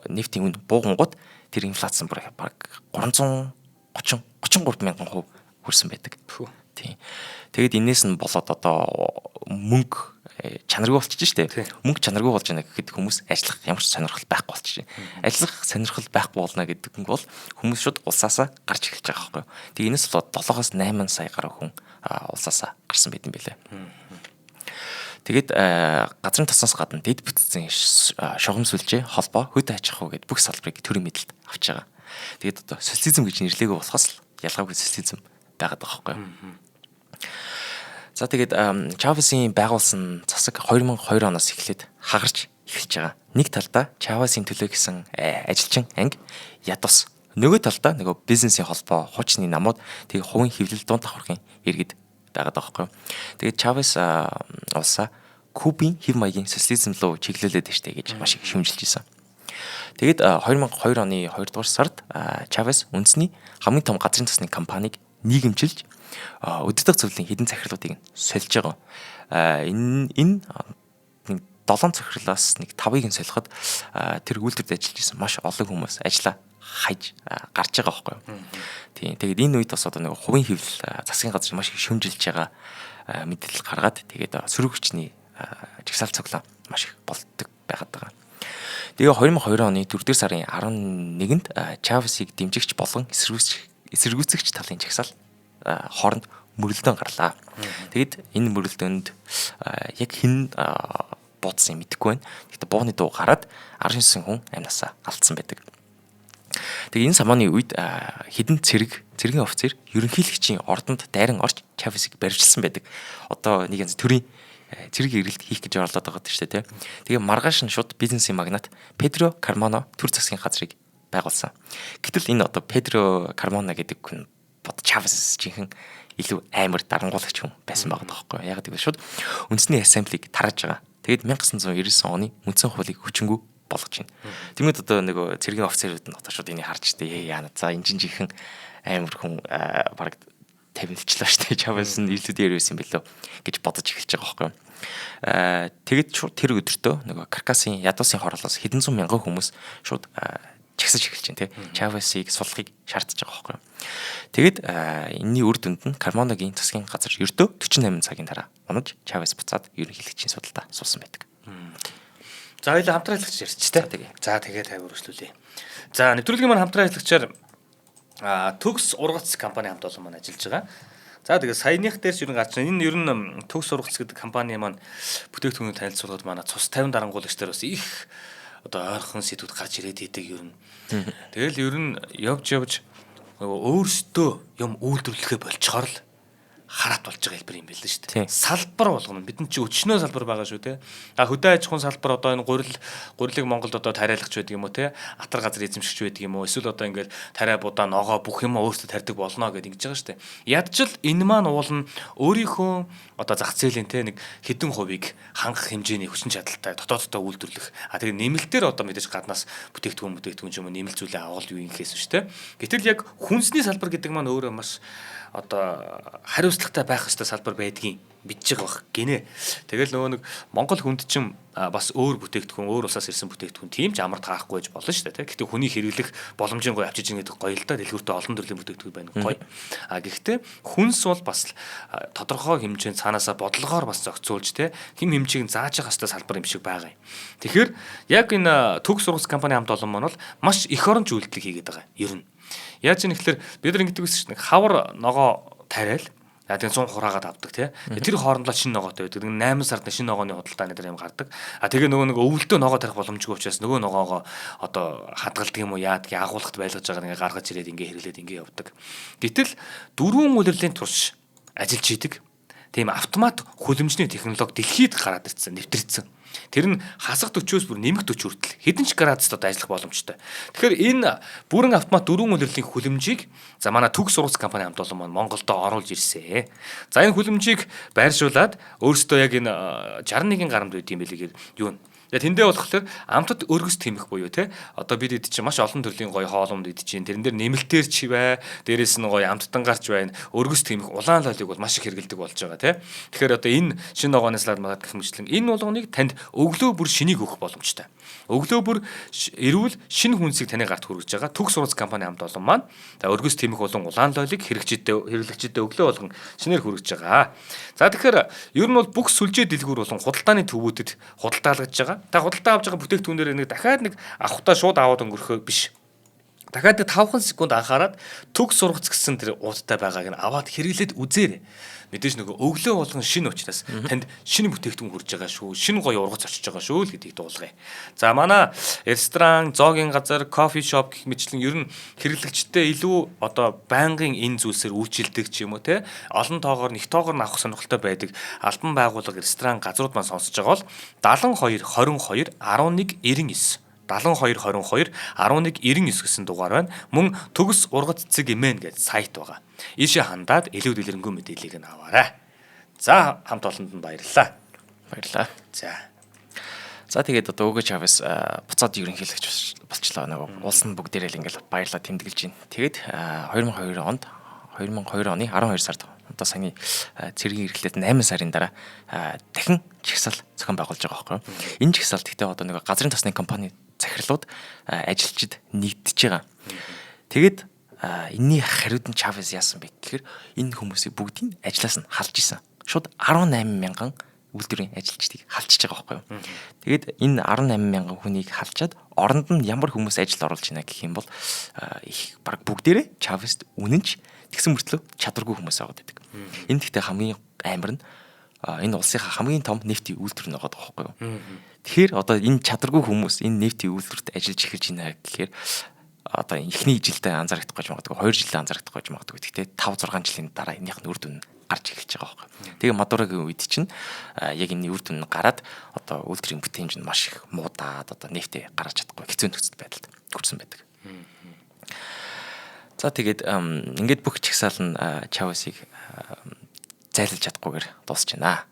нефтийн үн буугангууд тэр инфляц нь бүр баг 330 33 мянган хувь хүрсэн байдаг. Тийм. Тэгээд энээс нь болоод одоо мөнгө чанаргүй болчихж штэ. Мөнгө чанаргүй болж байна гэхэд хүмүүс ажиллах ямар ч сонирхол байхгүй болчих. Ажиллах сонирхол байхгүй болно гэдэг нь бол хүмүүс шууд улсаасаа гарч эхэлж байгаа байхгүй юу. Тэгээд энэс болоод 7-оос 8 сая гаруй хүн улсаасаа гарсан байт юм билээ. Тэгээд газрын тосноос гадна дэд бүтцийн шугам сүлжээ, холбоо, хөдөө аж ахуй гэд бүх салбарыг төрийн мэдлэлд авч байгаа. Тэгээд одоо социализм гэж нэрлээгүй болохоос л ялгаагүй социализм байгаад байгаа байхгүй юу. За тэгээд Чавесийн байгуулсан засаг 2002 оноос эхлээд хагарч эхэлж байгаа. Нэг талдаа Чавесийн төлөө гэсэн ажилчин анги ядус. Нөгөө талдаа нөгөө бизнесийн холбоо, хуучны намууд, тэгээ хувийн хэвлэл дунд давхархын иргэд байгаад байгаа байхгүй. Тэгээд Чавес улсаа Кубын хэв маягийн социализм руу чиглүүлээд штэ гэж маш их шүүмжилж исэн. Тэгээд 2002 оны 2 дугаар сард Чавес үндэсний хамгийн том газрын цасны компанийг нийгэмчилж удирдах зөвлөлийн хэдэн захирлуудыг сольж байгаа. Энэ энэ нэг 7 захирлаас нэг 5-ыг нь солиход тэр үйлдвэрт ажиллаж исэн маш олон хүмүүс ажлаа хайж гарч байгаа байхгүй юу. Тийм. Тэгээд энэ үед бас одоо нэг хувийн хэвлэл засгийн газар маш их шүүмжилж байгаа мэдээлэл гаргаад тэгээд сөрөг хүчний жагсаал цуглаан маш их болдог байгаад байгаа. Тэгээ 2002 оны 4-р сарын 11-нд Чавесийг дэмжигч болон эсэргүүцэгч талын жагсаал хооронд мөрөлдөөн гарлаа. Тэгэд энэ мөрөлдөөнд яг хэн буудсан юм мэдэхгүй байна. Гэхдээ бууны дуу гараад 19 хүн амнасаа алдсан байдаг. Тэгээ энэ самааны үед хэдэн цэргийн офицер ерөнхийлөгчийн ордонд дайран орж Чавесийг баривчилсан байдаг. Одоо нэг янз төрийн цэрэг эргэлт хийх гэж орлоод байгаа шүү дээ, тий. Тэгээ маргааш нь шууд бизнесийн магнат Педро Кармоно төр засгийн газрыг байгуулсан. Гэтэл энэ одоо Педро Кармона гэдэг хүн бод Чавес жинхэнэ илүү амар дарангуулагч хүн байсан байгаа байхгүй. Яг гэвэл шууд үндэсний ассамблийг тарааж байгаа. Тэгээд 1999 оны үндсэн хуулийг хүчингү болгож байна. Тэгмэд одоо нөгөө цэргийн офицерүүд нь одоо шууд энийг харж штэ яана. За энэ чинь жинхэнэ амар хүн баг тавилчлаа штэ. Чавес нь илүү дээр байсан билүү гэж бодож эхэлж байгаа байхгүй юу. Тэгэд шууд тэр өдөртөө нөгөө Каркасын ядуусын хороолоос хэдэн зуун мянган хүмүүс шууд чагсаж эхэлж байна те. Чавесыг суллахыг шаардж байгаа байхгүй юу. Тэгэд энэний үр дүнд нь Кармоногийн засгийн газар ердөө 48 цагийн дараа унаж Чавес буцаад ерөнхийлөгчийн судалдаа суусан байдаг. За хоёлаа хамтран ажиллагч ярьч те. За тэгээ тайвар өргөжлүүлье. За нэвтрүүлгийн маань хамтран ажиллагчаар Төгс ургац компани хамт олон маань ажиллаж байгаа. За тэгээ саяных дээрс ер нь гарч энэ ер нь Төгс ургац гэдэг компани маань бүтээгдэхүүнийг танилцуулахад манай цус 50 дарангуулагч дээр бас их одоо ойрхон сэдвүүд гарч ирээд идэг ер нь. Тэгэл ер нь явж нөгөө өөрсдөө юм үйлдвэрлэхээ болчхоор л хараат болж байгаа хэлбэр юм байл л шүү дээ. Салбар болгоно. Бид нар чи өчнөө салбар байгаа шүү те. А хөдөө аж ахуйн салбар одоо энэ гурилыг Монголд одоо тариалагч байдаг юм уу те. Атар газар эзэмшигч байдаг юм уу? Эсвэл одоо ингээд тариа будаа ногоо бүх юм өөрсдөө тарьдаг болно гэдээ ингэж байгаа шүү дээ. Ядчил энэ маань уулна өөрийнхөө одоо зах зээлийн те нэг хэдэн хувийг хангах хэмжээний хүчин чадалтай дотооддоо үйлдвэрлэх. А тэгээ нэмэлтээр одоо мэдээж гаднаас бүтээгдэхүүн ч юм уу нэмэлт зүйлээ авал юу юм хийсэн шүү дээ. Гэтэл яг хүнсний салбар гэдэг маань өөрөө маш одоо хариуцлагатай байх ёстой салбар байдгийг мэдж байгаа бах гинэ. Тэгэл нөгөө нэг Монгол хүнд чинь бас өөр бүтээгдэхүүн, өөр улсаас ирсэн бүтээгдэхүүн тийм ч амар таахгүй байж болно шүү дээ, тэ. Гэхдээ хүний хэрэглэх боломжийн гоё авчиж ийн гэдэг гоё л да. Дэлгүүртээ олон төрлийн бүтээгдэхүүн байна гоё. А гэхдээ хүнс бол бас тодорхой хэмжээнд цаанаасаа бодлогоор бас зохицуулж тэ хэм хэмжээг зааж явах ёстой салбар юм шиг байгаа юм. Тэгэхээр яг энэ Төгс ургац компани хамт олон маань бол маш их оронч үйлдэл хийгээд байгаа ер нь. Яаж юм гэхээр бид нар ингэдэг байсан шүү дээ. Хавар ногоо тариал тэгээ 100 хураагаад авдаг тий. Тэр хоорондоо шинэ ногоотой байдаг. 8 сард шинэ ногооны худалдаа энэ юм гардаг. А тэгээ нөгөө нэг өвөлдөө ногоо тарих боломжгүй учраас нөгөө ногоогоо одоо хадгалдаг юм уу яадаг агуулгад байлгаж байгаа ингээ гаргаж ирээд ингээ хэрэглээд ингээ явдаг. Гэтэл 4 улирлын турш ажиллаж идэг. Тийм автомат хүлэмжний технологи дэлхийд гараад ирсэн, нэвтэрсэн. Тэр нь хасах 40-өөс бүр нэмэх 40 хүртэл хэдэн ч градуст одоо ажиллах боломжтой. Тэгэхээр энэ бүрэн автомат 4 улирлын хүлэмжийг за манай Төгс ургац компани хамт олон маань Монголдо оруулж ирсэн. За энэ хүлэмжийг байршуулад өөрсдөө яг энэ 61 гарамд байд юм билээ юу вэ? Тэгээ тэндээ болохоор амтад өргөс тэмэх буюу те одоо бид эд чинь маш олон төрлийн гоё хоолунд идэж чинь тэрэн дээр нэмэлтээр чи бай, дээрээс нь гоё амттангарч байна, өргөс тэмэх улаан лолыг бол маш их хэрэгэлдэг болж байгаа те. Тэгэхээр одоо энэ шинэ ногооны салаад магад гэх мэтлэн энэ болгоныг танд өглөө бүр шинийг өгөх боломжтой. Өглөө бүр эрүүл шинэ хүнсийг таны гарт хүргэж байгаа Төгс ургац компани хамт олон маань за өргөс тэмэх болон улаан лолыг хэрэглэгчдэд өглөө болгон шинээр хүргэж байгаа. За тэгэхээр ер нь бол бүх сүлжээ дэлгүүр болон худалдааны төвүүдэд худалдаалгаж байгаа. Та худалдаа авч байгаа бүтээгдэхүүнээр нэг дахиад нэг авахтаа шууд аваад өнгөрөхөө биш. Дахиад 5 секунд анхаарад Төгс ургац гэсэн тэр уудтай байгааг нь аваад хэрэглээд үзээрэй. Мэдээж нөгөө өглөө болгон шинэ учраас танд шинэ бүтээгдэхүүн хүрж байгаа шүү, шинэ гоё ургац очиж байгаа шүү л гэдгийг дуулгая. За манай ресторан, зоогийн газар, кофе шоп гэх мэтлэн ер нь хэрэглэгчтэй илүү одоо байнгын энэ зүйлсээр үйлчилдэг ч юм уу те олон тоогоор нэг тоогоор нь авах сонирхолтой байдаг албан байгууллага, ресторан газрууд маань сонсож байгаа бол 72 22 11 99 72 22 11 99 гэсэн дугаар байна. Мөн Төгс ургац цэг мн гэж сайт байгаа. Ийшээ хандаад илүү дэлгэрэнгүй мэдээллийг нь аваарай. За, хамт олонд нь баярлалаа. Баярлалаа. За. За, тэгээд одоо Уго Чавес буцаад ерөнхийлөгч болчлоо. Нөгөө улс нь бүгдээрээ л ингээл баярлаа тэмдэглэж байна. Тэгээд 2002 онд, 2002 оны 12 сард, одоо саяны цэргийн эрхлэлт 8 сарын дараа дахин жагсаал зохион байгуулж байгаа байхгүй юу. Энэ жагсаалд гэхдээ одоо нөгөө газрын тосны компани захирлууд, ажилчид нэгдэж байгаа. Тэгээд энэний хариуд нь Чавес яасан бэ гэхээр энэ хүмүүсийг бүгдийг ажлаас нь халж исэн. Шууд 18 мянган үйлдвэрийн ажилчдыг халчиж байгаа байхгүй юу. Тэгээд энэ 18 мянган хүнийг халчаад оронд нь ямар хүмүүс ажилд оруулж байна гэх юм бол их баг бүгдээрээ Чавест үнэнч, тэгсэн мөртлөө чадваргүй хүмүүс байгаад байдаг. Энэ гэхдээ хамгийн амар нь энэ улсынхаа хамгийн том нефтийн үйлдвэр нь байгаа байхгүй юу. Тэгэхээр одоо энэ чадваргүй хүмүүс энэ нефтийн үйлдвэрт ажиллаж эхэлж байна гэхээр одоо эхний жилдээ анзаарагдахгүй ч магадгүй, 2 жилдээ анзаарагдахгүй ч магадгүй. Гэхдээ 5 6 жилийн дараа энийх нь үр дүн гарч эхэлж байгаа байхгүй. Тэгээ Мадурогийн үед чинь яг энэний үр дүн нь гараад одоо үйлдвэрийн бүтээмж нь маш их муудаад, одоо нефтээ гаргаж чадахгүй хэцүү нөхцөл байдалд хүрсэн байдаг. За, тэгээд ингээд бүх жагсаал нь Чавесыг зайлж чадахгүйгээр дуусч байна.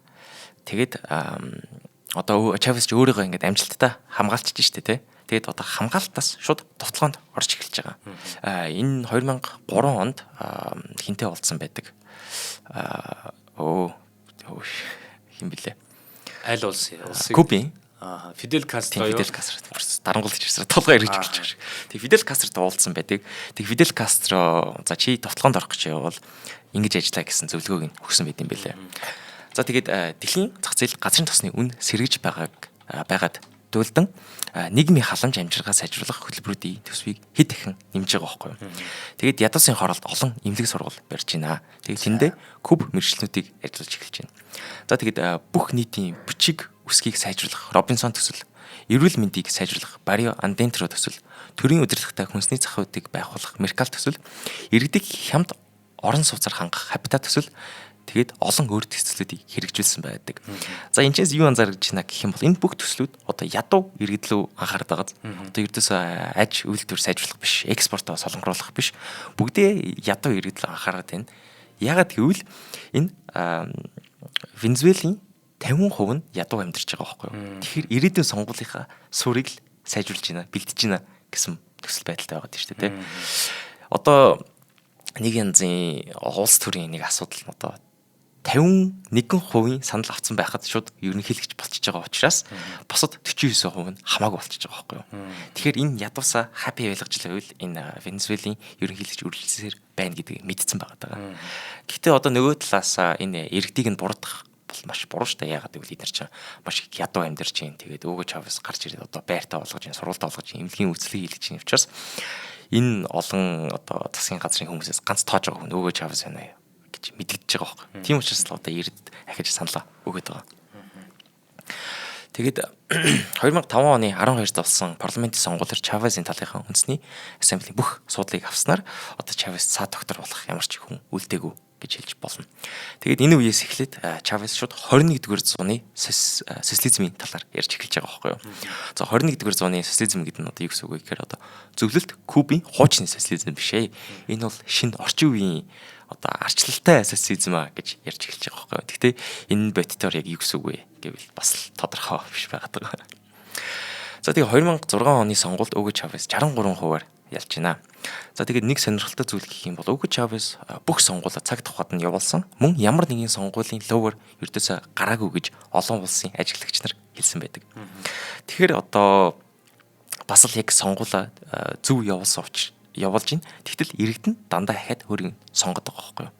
Тэгээд одоо Чавес ч өөрийгөө ингээд амжилттай хамгаалчихж штэ, тий. Тэгээд одоо хамгаалтаас шууд довтлогоонд орж эхэлж байгаа. Энэ 2003 онд хинтээ уулзсан байдаг. Өө хэн блэ? Аль улс? Улсыг Кубын. Аа, Фидель Кастро юу? Фидель Кастро дарангуулж ирсэн. Толгой эргэж эхэлж байгаа шиг. Тэг Фидель Кастрот уулзсан байдаг. Тэг Фидель Кастро за чи довтлогоонд орох гэж явбал ингэж ажиллаа гэсэн зөвлөгөөг нь өгсөн байт юм бэлээ. За, тэгээд дэлхийн зах зээл газрын тосны үн сэргэж байгаад дуулдан нийгмийн халамж амжиргаа сайжруулах хөтөлбөрүүдийн төсвийг хэд дахин нэмж байгаа байхгүй юу. Тэгээд ядуусын хороолт олон эмнэлэг сургууль барьж байна. Тэгээд тэндээ Куб мэргэжлүүдийг ажиллуулж эхэлж байна. За, тэгээд бүх нийтийн бичиг өсгийг сайжруулах Робинсон төсөл, эрүүл мэндийг сайжруулах Барио Андентро төсөл, төрийн удирдлагатай хүнсний захуудыг байгуулах Меркал төсөл, иргэдийг хямд орон сууцаар хангах Хабитат төсөл, тэгээд олон өөр төслүүдийг хэрэгжүүлсэн байдаг. За, энэ ч юу анзаарч байна гэх юм бол энэ бүх төслүүд одоо ядуу иргэд лүү анхаардаг байгаа. Одоо ердөөсөө аж үйлдвэр сайжруулах биш, экспортоо солонгоруулах биш. Бүгдээ ядуу иргэд лүү анхаарат байна. Яагаад гэвэл энэ Венезуелийн 50% нь ядуу амьдарч байгаа байхгүй юу. Тэгэхээр ирээдүйн сонгуулийнхаа суурийг л сайжруулж байна, бэлтэж байна гэсэн төсөл байдалтай байгаа тийм шүү дээ. Одоо нэг янзын улс төрийн нэг асуудал нь одоо 51% санал авсан байхад шууд ерөнхийлөгч болчихж байгаа учраас бусад 49% нь хамаагүй болчихж байгаа байхгүй юу. Тэгэхээр энэ ядуусаа happy байлгаж байвал энэ Венесуэлийн ерөнхийлөгч үргэлжлэсээр байна гэдгийг мэдсэн байгаа даа. Гэхдээ одоо нөгөө талаасаа энэ иргэдийг нь буруутгах бол маш буруу штэ. Яагаад гэвэл эдгээр чинь маш их ядуу амьдарч чинь, тэгээд Уго Чавес гарч ирээд одоо байртаа болгож чинь, сургуультаа болгож чинь, эмнэлгийн үйлчлэгийг хийлгэж чинь учраас энэ олон одоо засгийн газрын хүмүүсээс ганц тоож байгаа хүн Уго Чавес байна гэж мэдэгдэж байгаа байхгүй. Тийм учраас л одоо иргэд ахиж саналаа өгöd байгаа. Тэгээд 2005 оны 12-нд болсон парламентын сонгуулиар Чавесийн талынхаа үндэсний ассамблийн бүх суудлыг авснаар одоо Чавес цаа доктор болох ямар ч хүн үлдээгүй гэж хэлж болно. Тэгээд энэ үеэс эхлээд Чавес шууд 21-р зууны социализмын талаар ярьж эхэлж байгаа байхгүй юу. За, 21-р зууны социализм гэдэг нь одоо юу гэсэн үг вэ гэхээр одоо зөвлөлт Кубын хуучны социализм биш ээ. Энэ бол шинэ орчин үеийн одоо арчлалтай социализм а гэж ярьж эхэлж байгаа байхгүй юу. Гэхдээ энэ бодитоор яг юу гэсэн үг вэ гэвэл бас л тодорхой биш байгаад байгаа. За, тэгээ 2006 оны сонгуульд Уго Чавес 63%-аар ялж байна. За, тэгээд нэг сонирхолтой зүйл гэх юм бол Уго Чавес бүх сонгуулиа цаг тухайд нь явуулсан. Мөн ямар нэгэн сонгуулийн ловор ердөөсөө гараагүй гэж олон улсын ажиглагч нар хэлсэн байдаг. Тэгэхээр одоо бас л яг сонгуулиа зөв явуулсан учраас явуулж байна. Тэгтэл иргэд нь дандаа ахаад өөрийг сонгодог байгаа байхгүй юу?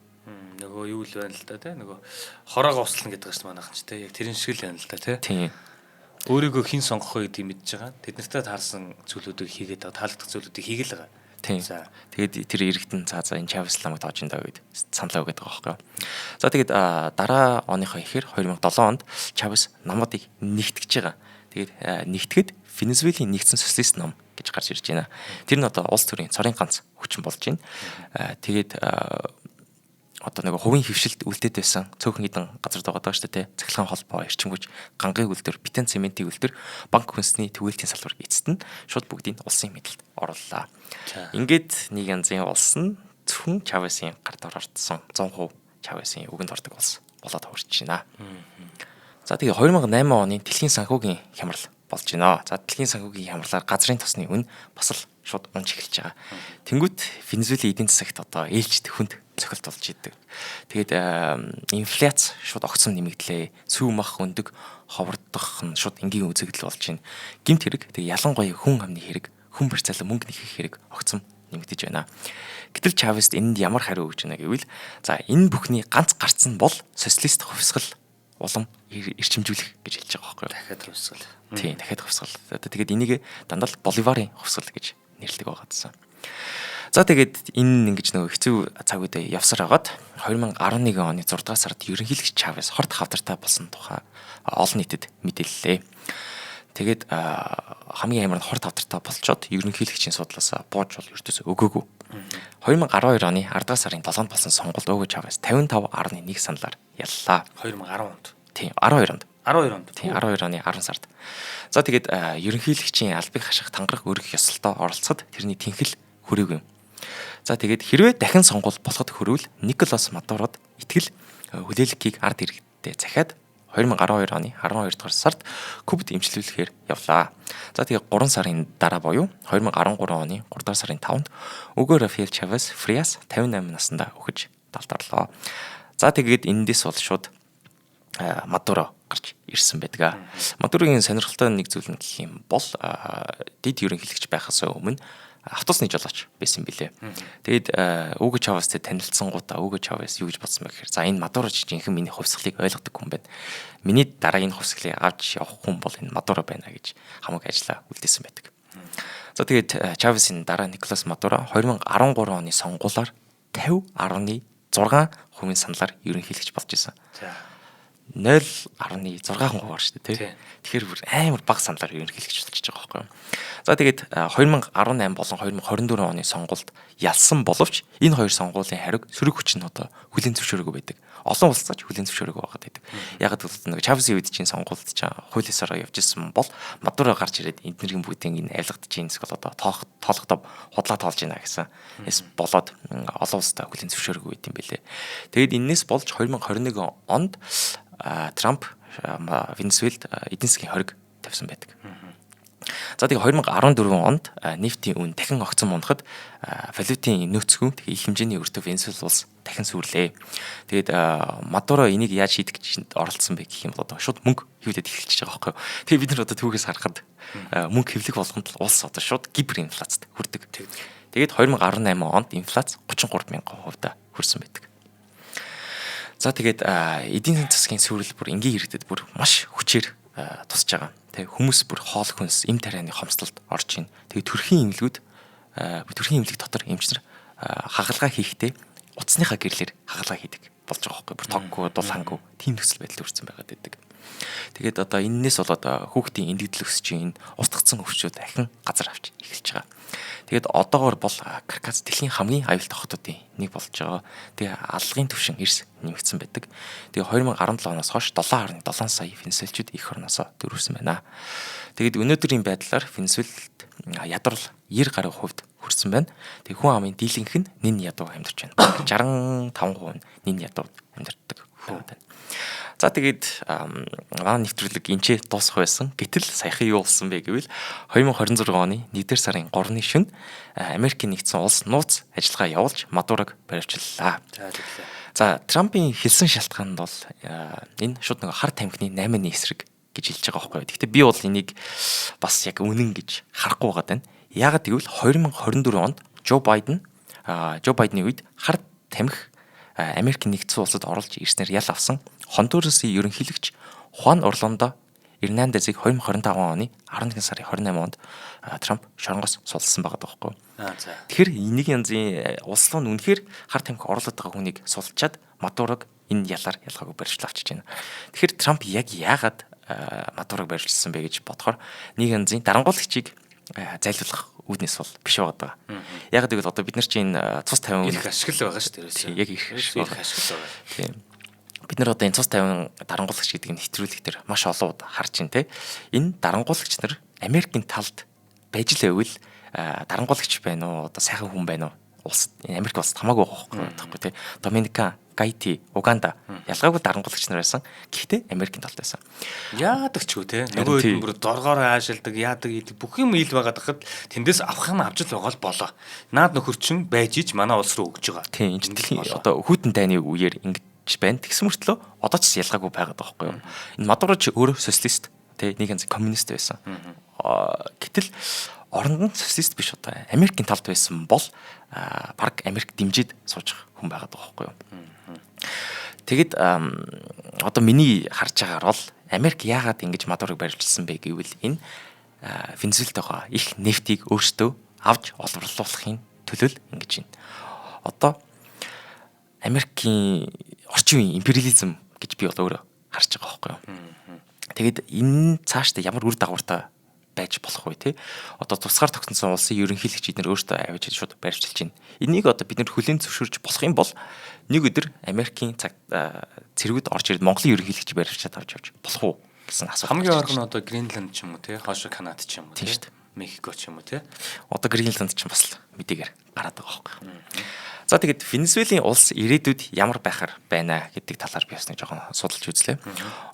Нөгөө юу л байна л да, тий. Нөгөө хороогоо услана гэдэг чинь манайхан ч тий. Яг тэрэн шиг л байна л да, тий. Тийм. Өөрийгөө хэн сонгох вэ гэдгийг мэдж байгаа. Тэд нартай таарсан зүйлүүдийг хийгээд байгаа, таалагдах зүйлүүдийг хийгээл байгаа. Тийм. За. Тэгээд тэр иргэдэн за энэ Чавес ламаг тоож ин даа гэд саналаа өгöd байгаа байхгүй юу. За, тэгээд дараа оныхоо ихээр 2007 онд Чавес намуудыг нэгтгэж байгаа. Тэгээд нэгтгэхэд Венесуэлийн нэгдсэн социалист ном гэж гарч ирж байна. Тэр нь одоо улс төрийн цорын ганц хүчин болж байна. Тэгээд одоо нэг хувийн хөвшилт үлдээд байсан цөөхөн хэдэн газар байгаа даа шүү дээ. Цахилгаан холбоо, эрчим хүч, гангийн үйлдвэр, бетон цементийн үйлдвэр, банк хүнсний түгээлтийн салбар эцэст нь шууд бүгдийг улсын мэдлэлд орууллаа. Ингээд нэг янзын улс нь зөвхөн Чавесийн гарт орсон 100% Чавесийн үгэнд ордог улс болоод хурж байна. За тэгээ 2008 оны дэлхийн санхүүгийн хямрал болж байна. За дэлхийн санхүүгийн хямралаар газрын тосны үн бас л шууд унж эхэлж байгаа. Тэнгүүт Венесуэлийн эдийн засагт одоо ээлжид хүнд цохилт болж идэг. Тэгээд инфляц шууд огцом нэмэгдлээ. Сүү мах өндөг ховордох нь шууд энгийн үзэгдэл болж байна. Гэмт хэрэг, тэгээ ялангуяа хүн амны хэрэг, хүн барьцаалан мөнгө нэхэх хэрэг огцом нэмэгдэж байна. Гэтэл Чавест энэнд ямар хариу өгч байна гэвэл за энэ бүхний ганц гарц нь бол социалист хувьсгал улам эрчимжүүлэх гэж хэлж байгаа байхгүй юу? Дахиад хувьсгал. Тийм, дахиад хувьсгал. Одоо тэгээд энийг дандаа л Боливарын хувьсгал гэж нэрлэдэг байгаа гэсэн. За тэгээд энэ ингэж нөгөө хэцүү цаг үедээ явсаар хагаад 2011 оны 6 дугаар сард ерөнхийлөгч Чавес хорт хавдартай болсон тухай олон нийтэд мэдээллээ. Тэгээд хамгийн амар нь хорт хавдартай болчоод ерөнхийлөгчийн суудлаас бууж бол ердөөсөө өгөөгүй. 2012 оны 10 дугаар сарын 7-нд болсон сонгуульд Уго Чавес 55.1 саналаар яллаа. 2010 онд. Тийм, 12 онд. 12 онд. Тийм, 12 оны 10 сард. За тэгээд ерөнхийлөгчийн албыг хаших тангараг өргөх ёслолдоо оролцоход тэрний тэнхэл хүрээгүй юм. За тэгээд хэрвээ дахин сонгуул болоход хөрвөл Николас Мадурод итгэл хүлээлгэхийг ард иргэдтэй захиад 2012 оны 12 дугаар сард Кубад эмчлүүлэхээр явлаа. За тэгээд 3 сарын дараа буюу 2013 оны 3 дугаар сарын 5-нд Уго Рафаэл Чавес Фриас 58 наснда үхэж далдарлаа. За тэгээд эндээс бол шууд Мадуро гарч ирсэн байдаг. Мадурогийн сонирхолтой нэг зүйл нь гэх юм бол дэд ерөнхийлөгч байхаас өмнө автобусны жолооч байсан билээ. Тэгээд Уго Чавестэй танилцсангуудаа Уго Чавес юу гэж бодсон бэ гэхээр за энэ Мадуро жинхэнэ миний хувьсгалыг ойлгодог хүн байна. Миний дараа энэ хувьсгалыг авч явах хүн бол энэ Мадуро байна гэж хамаг ажлаа үлдээсэн байдаг. За тэгээд Чавесийн дараа Николас Мадуро 2013 оны сонгуулиар 50.6% саналаар ерөнхийлөгч болж исэн. 0.6% шүү дээ, тий. Тэгэхээр бүр амар бага саналаар ерөнхийлөгч болчихж байгаа байхгүй юу. За тэгээд 2018 болон 2024 оны сонгуульд ялсан боловч энэ хоёр сонгуулийн хариуг сөрөг хүч нь одоо хүлээн зөвшөөрөөгүй байдаг. Олон улсаач хүлээн зөвшөөрөөгүй байгаад байдаг. Яг гэвэл нэг Чавесийн үед чинь сонгуульд чинь хууль ёсороо явж исэн бол Мадуро гарч ирээд эднэрийн бүгдийг энэ авилгадж чинь эсвэл одоо тоологдоо худлаа тоолж байна гэсэн эс болоод олон улстай хүлээн зөвшөөрөөгүй байт юм билээ. Тэгээд энэс болж 2021 онд Трамп Венесуэлд эдийн засгийн хориг тавьсан байдаг. За тэгээ 2014 онд нефтийн үн дахин огцон унахад валютын нөөцгүн тэгээ их хэмжээний өртөө Венесуэл улс дахин сүрлээ. Тэгээд Мадуро энийг яаж шийдэх гэж оролцсон бэ гэх юм бол одоо шууд мөнгө хэвлээд эхэлчихэж байгаа байхгүй юу. Тэгээ бид нар одоо түүхээс харахад мөнгө хэвлэх болгонд л улс одоо шууд гиперинфляцид хүрдэг. Тэгээд 2018 онд инфляц 33,000% хүрсэн байдаг. За тэгээд эдийн засгийн сүрэл бүр энгийн иргэдэд бүр маш хүчээр тусч байгаа. Тэгээ хүмүүс бүр хоол хүнс, эм тарианы хомсдолд орж байна. Тэгээ төрхийн эмнэлгүүд төрхийн эмнэлэг дотор эмчнэр хагалгаа хийхдээ утасныхаа гэрлээр хагалгаа хийдэг болж байгаа байхгүй. Бүр тоггүй, дулаангүй тийм нөхцөл байдал үүссэн байгаад байдаг. Тэгээд одоо энэнээс болоод хүүхдийн эндэгдэл өсөж чинь устгацсан өвчүүд ахин газар авч эхэлж байгаа. Тэгээд одоогор бол Каракас дэлхийн хамгийн аюултай хотуудын нэг болж байгаа. Тэгээ аллагын түвшин эрс нэмэгдсэн байдаг. Тэгээ 2017 оноос хойш 7.7 сая венесуэлчүүд эх орноосоо дөрвсөн байна. Тэгээд өнөөдрийн байдлаар Венесуэлд ядрал 90 гаруй хувьд хүрсэн байна. Тэгээ хүн амын дийлэнх нь нэн ядуу амьдарч байна. 65% нь нэн ядуу амьдардаг байна. За тэгээд манай нэвтрүүлэг энчээ дуусах байсан. Гэтэл саяхан юу болсон бэ гэвэл 2026 оны 1-р сарын 3-ны шөнө Америкийн нэгдсэн улс нууц ажиллагаа явуулж Мадурог баривчлалаа. За Трампын хэлсэн шалтгаан нь бол энэ шууд нэг хар тамхины 8-ны эсрэг гэж хэлж байгаа байхгүй юу. Гэхдээ би бол энийг бас яг үнэн гэж харахгүй байгаа даа. Яагаад гэвэл 2024 онд Жо Байдны үед хар тамхи Америк нэгдсэн улсад оруулж ирснээр ял авсан Хондурасын ерөнхийлөгч Хуан Орландо Эрнандезийг 2025 оны 11 сарын 28 онд Трамп шоронгоос суллсан байгаа байхгүй юу. Тэгэхээр энийг янзын улс руу үнэхээр хар тамхи оруулаад байгаа хүнийг сулчаад Мадурог энэ ялаар ялгаагүй барьчлаа авчиж байна. Тэгэхээр Трамп яг яагаад Мадурог барьчилсан бэ гэж бодохоор нэг янзын дарангуулагчийг зайлуулах үүднээс бол биш байгаа. Яг гэвэл одоо бид нар чинь цус 50 их ашиг л байгаа шүү дээ. Яг их ашиг байгаа. Тийм. Бид нар одоо энэ цус 50 дарангуулагч гэдэг нь нэвтрүүлэг дээр маш олон удаа харж байна те. Энэ дарангуулагч нар Америкийн талд байж л байвал дарангуулагч байна уу, одоо сайхан хүн байна уу? Улс Америк улсад хамаагүй байгаа байхгүй те. Доминика Гаити, Уганда ялгаагүй дарангуулагч нар байсан. Гэхдээ Америкийн талд байсан. Яадаг ч үү те. Нөгөө хэд бүр доргоор аашилдаг, яадаг идэг бүх юм ил байгаад хахад тэндээс авах юм авч л байгаа л болоо. Наад нөхөр чин байж ич манай улс руу өгж байгаа. Тийм, энэ дэлхийн одоо хүйтэн дайны үеэр ингэж байна. Тэгсэн мөртлөө одоо ч ялгаагүй байгаад байгаа байхгүй юу. Энэ Мадуро ч өөрөө социалист те, нэг янз коммунист байсан. Гэтэл оронд нь социалист биш одоо Америкийн талд байсан бол баг Америк дэмжиж сууж хүн байгаад байгаа байхгүй юу. Тэгэд одоо миний харж байгаагаар бол Америк яагаад ингэж Мадурыг баривчилсан бэ гэвэл энэ Венесуэлд байгаа их нефтийг өөрсдөө авч олборлуулахын төлөө л ингэж байна. Одоо Америкийн орчин үеийн империализм гэж би бол өөрөө харж байгаа байхгүй юу. Тэгэд энэ цаашдаа ямар үр дагавартай байж болох вэ те? Одоо тусгаар тогтносон улсын ерөнхийлөгч эднэр өөртөө авч шууд баривчилж байна. Энийг одоо бид нэр хүлээн зөвшөөрч болох юм бол нэг өдөр Америкийн цаг цэргүүд орж ирээд Монголын ерөнхийлөгч баривчаад авч явж болох уу гэсэн асуулт. Хамгийн ойрхон нь одоо Гренланд ч юм уу те, хоошо Канада ч юм уу те, Мехико ч юм уу те. Одоо Гренланд ч бас мэдээгээр гараад байгаа байхгүй. За тэгэд Венесуэлийн улс ирээдүйд ямар байхаар байна гэдэг талаар би бас нэг жоохон судалж үзлээ.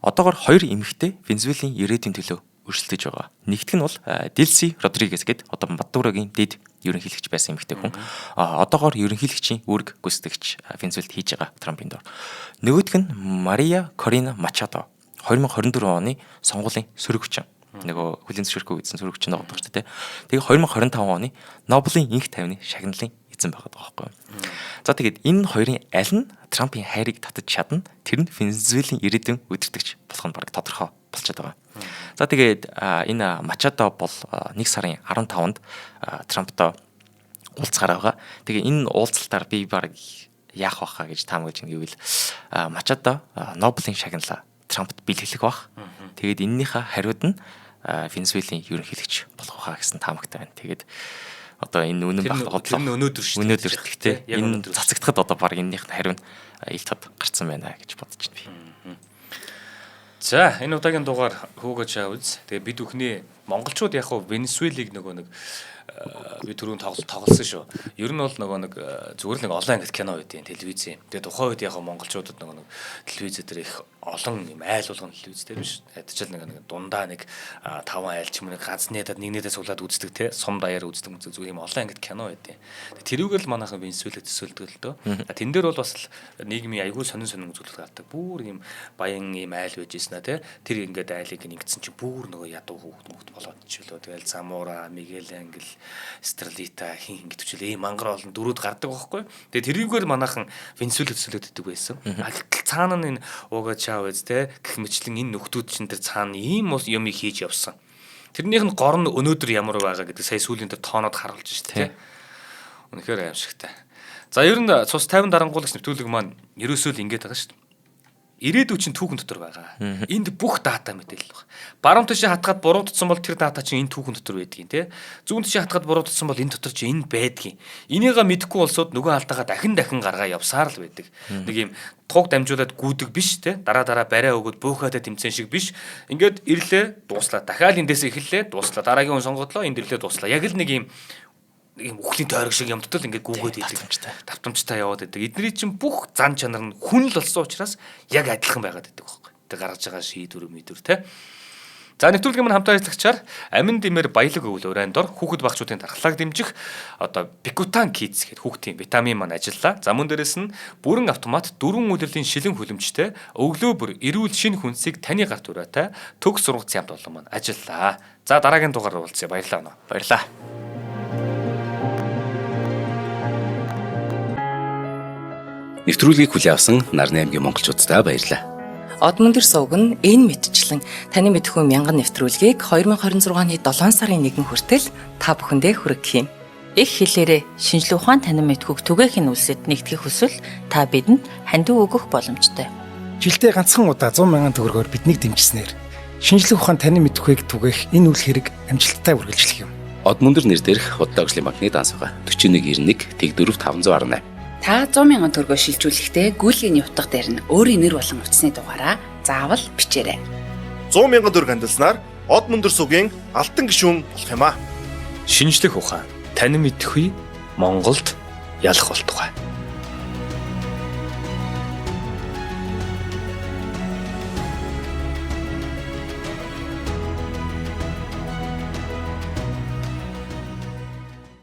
Одоогор хоёр эмэгтэй Венесуэлийн ирээдүйн төлөө өрсөлдөж байгаа. Нэгдүг нь бол Делси Родригес гээд одоо Мадурогийн дэд ерөнхийлөгч байсан эмэгтэй хүн. Одоогор ерөнхийлөгчийн үүрэг гүйцэтгэгч Венесуэлд хийж байгаа Трампын дор. Нөгөөх нь Мария Корина Мачадо 2024 оны сонгуулийн сөрөг хүчин. Нөгөө хүлийн зөвшөөрөхгүй гэсэн сөрөг хүчин байгаа шүү дээ. Тэгээ 2025 оны Нобелийн инх тайвны шагналын эзэн байгаад байгаа байхгүй юу. За тэгээд энэ хоёрын аль нь Трампын хайрыг татаж чадна, тэр нь Венесуэлийн ирээдүйн удирдагч болох нь бараг тодорхой болчиход байгаа. За тэгээд энэ Мачадо бол 1 сарын 15-нд Трамптай уулзгаар байгаа. Тэгээ энэ уулзалтаар би бараг яах байхаа гэж таамаглаж байна гэвэл Мачадо Нобелийн шагналаа Трампт бэлгэлэх бах. Тэгээд эннийхээ хариуд нь Венесуэлийн ерөнхийлөгч болох байхаа гэсэн таамагтай байна. Тэгээд одоо энэ үнэн байх бодлоо. Тэр нь өнөөдөр шүү дээ. Өнөөдөр гэхдээ энэ цацагдахад одоо баг эннийх нь хариу нь ил тод гарцсан байна гэж бодож байна би. За энэ удаагийн дугаар Hugo Chavez. Тэгээ бид бүхний монголчууд яг хуу Венесуэлийг нөгөө нэг би түрүүн тоглосон шүү. Ер нь бол нөгөө нэг зүгээр л нэг олон ангит кино байдیں۔ Телевизийн. Тэгээ тухайн үед яг монголчуудад нөгөө нэг телевиз дээр их олон юм айл болгон телевиз дээр биш. Ядчил нэг нэг дундаа нэг 5 айл ч юм уу нэг ганц нийтад нэг нийтээ суглаад үздэг те. Сум даяар үздэг мүзэг зүгээр юм олон ангит кино байдیں۔ Тэрүүгээр л манайхан Венесуэлийг төсөөлдөг л дөө. Тэн дээр бол бас нийгмийн айгүй сонин сонин үзүүлэлт гардаг. Бүр юм баян юм айл байж ийсэн а те. Тэр ингээд айлыг ингэсэн чинь бүр нөгөө ядуу хүүхд мөхд болоод ч үлээ. Тэгэл Замура, Мигель Ангел, Стрелита хин хин гэдэг чил ийм мангар олон дөрүүд гардаг байхгүй. Тэгээ тэрүүгээр манайхан Венесуэлийг төсөөлөд идэг байсан. Гэтэл цаана нь энэ Уга Чавез те гэх мэтлэн энэ нөхдүүд чинь тэр цаана ийм юм хийж явсан. Тэрнийх нь гор нь өнөөдөр ямар байгаа гэдэг сая сүүлийн дээр тоонод харуулж шít те. Үнэхээр аимшигтай. За ер нь цус 50 дарангуулагч нэвтрүүлэг маань ерөөсөө л ингэж байгаа шүү дээ. Ирээдүй чинь түүхэн дотор байгаа. Энд бүх дата мэдээлэл байна. Баруун тишээ хатгаад буруутдсан бол тэр дата чинь энэ түүхэн дотор байдгийн тий. Зүүн тишээ хатгаад буруутдсан бол энэ дотор чинь энэ байдгийн. Энийгээ мэдэхгүй болсод нөгөө алдаагаа дахин дахин гаргаа явсаар л байдаг. Нэг юм туг дамжуулаад гүдэг биш тий. Дараа дараа барай өгөөд буухайтай тэмцээн шиг биш. Ингээд ирлээ дууслаа. Дахиад эндээс эхэллээ дууслаа. Дараагийн хүн сонгодлоо энд ирлээ дууслаа. Яг л нэг юм үхлийн тойрог шиг юмдтал ингээд гүгээд идэг. Давтамжтай яваад идэг. Эдний чинь бүх зан чанар нь хүн л болсон учраас яг адилхан байгаад идэг байхгүй. Тэг гаргаж байгаа шийдвэр мэдвэр те. За нэвтрүүлгийн маань хамтан ажиллагчаар амин дэмэр баялаг өвөл урайн дор хүүхэд багчуудын дархлааг дэмжих одоо Бикутан Kids гэдэг хүүхдийн витамин маань ажиллаа. За мөн дээрээс нь бүрэн автомат дөрвөн үйлрлийн шилэн хүлэмжтэй өглөө бүр эрүүл шинэ хүнсийг таны гарт ураатай төгс сургац ямт болон маань ажиллаа. За дараагийн дугаараар уулзъя. Баярлалаа. Баярлалаа. Нэвтрүүлгийг хүлээн авсан Нарны аймгийн монголчууддаа баярлалаа. Од мөндөр сувг нь энэ мэтчлэн таны мэдхүү мянган нэвтрүүлгийг 2026 оны 7 сарын 1 хүртэл та бүхэндээ хүргэх юм. Их хэлээрээ шинжлэх ухаан танин мэдхүйг түгээхийн үлсэд нэгтгэх хүсвэл та бидэнд хандив өгөх боломжтой. Жилдээ ганцхан удаа 100 мянган төгрөгөөр биднийг дэмжсэнээр шинжлэх ухаан танин мэдхүйг түгээх энэ үйл хэрэг амжилттай үргэлжлэх юм. Од мөндөр нэр дээрх Худлаа хөгжлийн банкны данс байгаа. 4191 Тэг4 518. Та 100 мянган төгрөгөөр шилжүүлэхдээ гүйлгээний утга дээр нь өөрийн нэр болон утасны дугаараа заавал бичээрэй. 100 мянган төгрөг хандилснаар Од мөндөр сугийн алтан гишүүн болох юм аа. Шинжлэх ухаан танин мэдхүй Монголд ялах болтугай.